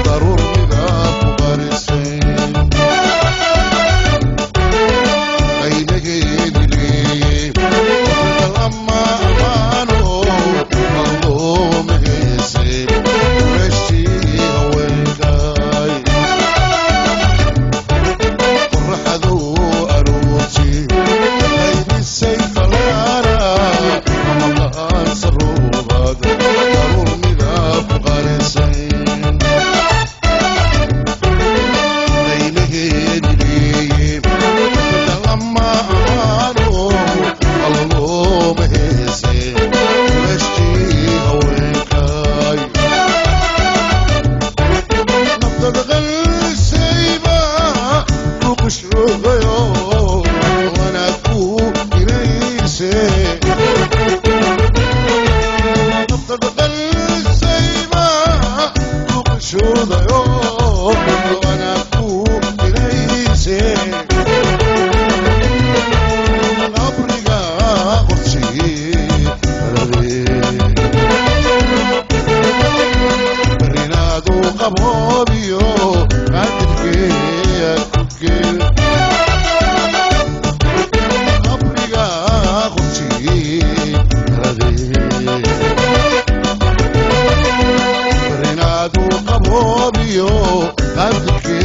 Daruur midab ku qarisay qaymaheedi leeye, lama amaano alloomahayse meeshii haweenkay. Qorraxdu aroorti qaybisay falaara ama qaansa roobaad, daruur midab ku qarisay qaymaheedi leeye, lama amaano alloomahayse meeshii haweenkay. Naftada qalisayba ku qushoogayo wanaag ku inayse. Naftada qalisayba ku qushoogayo wanaag ku inayse. Qabriga qorshii barinaadu qaboobiyo qaadirkeeya ku geel. Qabriga qorshii barinaadu qaboobiyo qaadirkeeya.